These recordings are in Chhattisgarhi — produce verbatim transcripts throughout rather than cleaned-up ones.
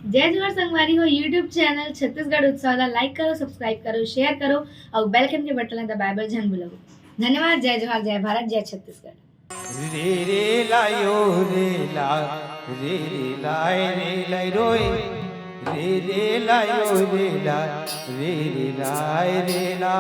जय जोहार संगवारी हो, YouTube चैनल छत्तीसगढ़ उत्सव ला like करो, subscribe करो, share करो अउ bell icon के बटन ला दबाए बर झन भूलव। धन्यवाद। जय जोहार, जय भारत, जय छत्तीसगढ़। रे रे लायो रे ला, रे रे लाय रे लाय रोय, रे रे लायो रे ला, रे रे लाय रे ला।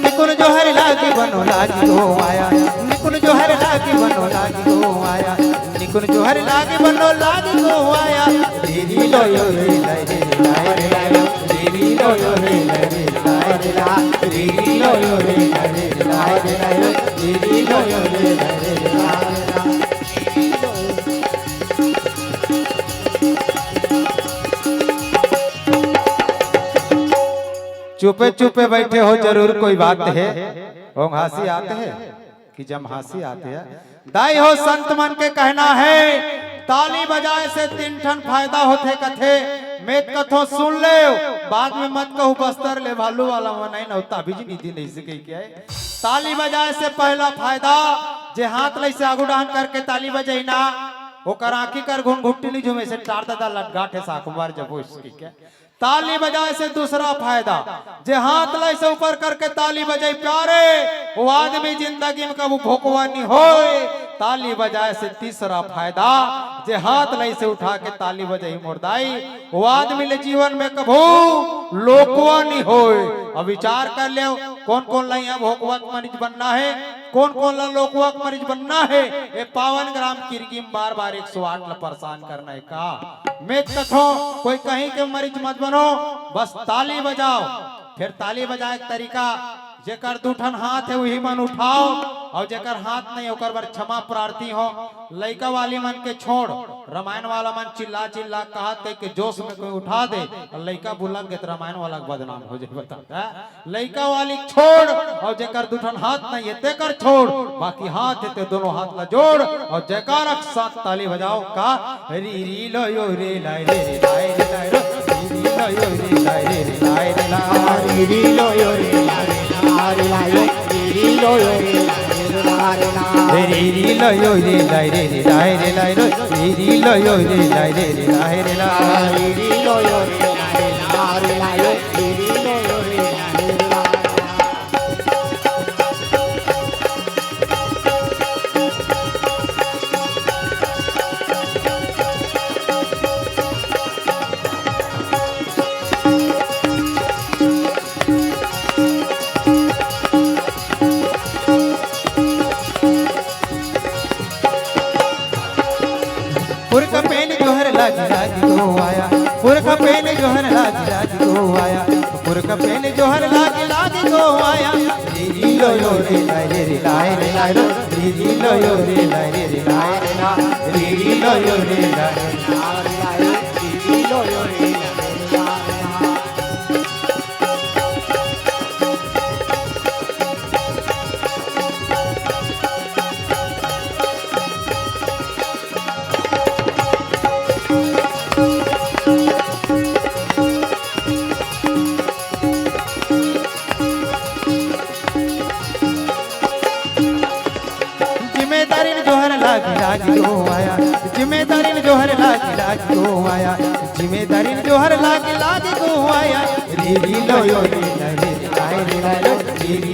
निकुन जोहर लागी बनो लागी गो आया, निकुन जोहर लागी बनो लागी गो आया, निकुन जोहर लागी बनो लागी गो आया। रे री लो यो रे ला रे ला रे ला रे री लो यो रे ला रे ला रे ला रे री लो यो रे ला रे ला रे ला रे री लो यो रे ला रे ला रे ला। चुपे चुपे बैठे हो, जरूर कोई बात हे। ओंघासी आत हे कि जम्हासी आत हे? दाई हो, संत मन के कहना हे, ताली बजाए से तीन ठन फायदा होथे कथे। मैं कथों सुन ले, बाद में मत कहू बस्तर ले भालू वाला मन आइन अउ ताबीज नी दीन, अइसे कहिके। ताली बजाए से पहला फायदा, जे हाथ ल अइसे आगू डाहन करके ताली बजई ना, ओकर आँखी कर घुनघुट्टी नी झूमे, अइसे टार ददा लटगांठ हे साकुमार जब वो इसकी के। ताली बजाए से दूसरा फायदा, जे हाथ ल अइसे ऊपर करके ताली बजई प्यारे, वो आदमी जिंदगी में कभू भोकवा नी होय। ताली बजाए से तीसरा फायदा, जे हाथ ल अइसे उठा के ताली बजई मोर दाई, वो आदमी ले जीवन में कभू लोकवा नी होय। अब विचार कर लेव, कोन कोन ला इहाँ भोकवा के मरीज बनना हे, कोन कोन ला लोकवा के मरीज बनना हे, ए पावन ग्राम किरगी में बार बार एक सौ आठ ला परेशान करना हे का? मैं कथों कोई कहीं के मरीज मत बनो, बस ताली बजाओ। फिर ताली बजाए के तरीका, जेकर दू ठन हाथ हे, उही मन उठाओ, अउ जेकर हाथ नहीं, ओकर बर क्षमा प्रार्थी हो। लइका वाली मन के छोड़, रामायण वाला मन चिल्ला चिल्ला कहत कहिके जोश में कोई उठा दे, अउ लइका बुलक गे त रामायण वाला के बदनाम हो जाए, बता। लइका वाली छोड़, अउ जेकर दू ठन हाथ नहीं हे, तेकर छोड़, बाकी हाथ हे, ते दोनों हाथ ला जोड़, अउ जयकारा के साथ ताली बजाओ का? री री लो यो रे लाय रे रे लाय रे लाय रो, री री लो यो रे लाय रे रे लाय रे ला। री री लो यो रे लाय रे लाय रे लाय रो, री री लो यो रे लाय रे रे लाय रे ला। री री लो यो रे लाय रे रे लाय रे लाय रो, री री लो यो रे लाय रे रे लाय रे ला। री री लो यो रे लाय रे लाय रे लाय रो, री री लो यो रे लाय रे रे लाय रे ला। पुरखा पेन जोहर लागी लागी गो आया, पुरखा पेन जोहर लागी लागी गो आया, पुरखा पेन जोहर लागी लागी गो आया। री री लो यो रे लाय रे रे लाय रे लाय रो, री री लो यो रे लाय रे रे लाय रे ला, री री लो यो रे लाय रे लाय रे ला, री री लो यो रे लाय रे लाय रे ला। जिम्मेदारी ने जोहर लागी लागी गो आया, जिम्मेदारी ने जोहर लागी लागी गो आया, जिम्मेदारी ने जोहर लागी लागी गो आया। री री लो यो रे ला रे रे लाय रे लाय रो, री री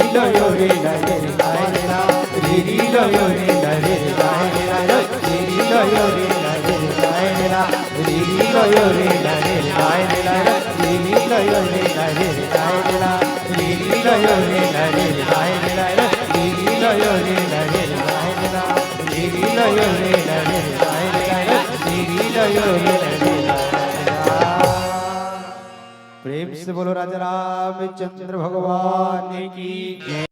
प्रेम से बोलो राजा रामचंद्र भगवान की।